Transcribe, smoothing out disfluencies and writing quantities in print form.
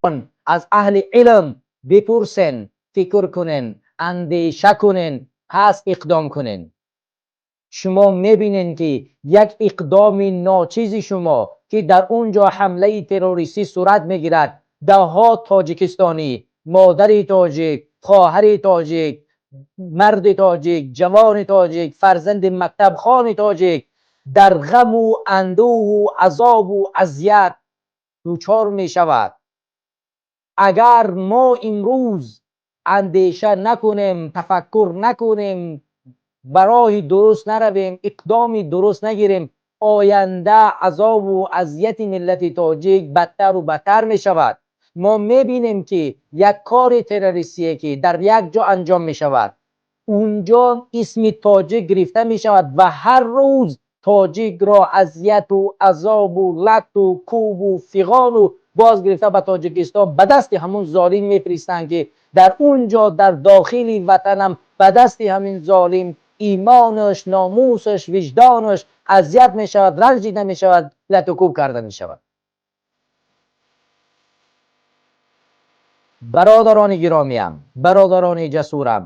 Аз аҳли илм бипурсен, фикр кунен, андеша кунен, пас иқдом кунен. Шумо мебинед, ки як иқдоми ночизи шумо, ки дар он ҷо ҳамлаи террористӣ сурат мегирад, даҳҳо тоҷикистонӣ, модари тоҷик, хоҳари тоҷик, марди тоҷик, ҷавони тоҷик, фарзанди мактабхони тоҷик дар ғаму андӯҳу азобу азият дучор мешавад. Агар мо имрӯз андеша накунем, тафаккур накунем, ба роҳи дуруст наравем, иқдоми дуруст нагирем, оянда азобу азияти миллати тоҷик бадтару бадтар мешавад. Мо мебинем, ки як кори террористие, ки дар як ҷо анҷом мешавад, унҷо исми тоҷик гирифта мешавад ва ҳар рӯз тоҷикро азияту азобу латту кӯбу фиғону боз гирифта ба Тоҷикистон ба дасти ҳамун золим мефиристанд, ки дар он ҷо, дар дохили ватанам, ба дасти ҳамин золим имонаш, номусаш, виҷдонаш азият мешавад, ранҷ дида мешавад, латту кӯб карда мешавад. Бародарони гиромиям, бародарони ҷасурам.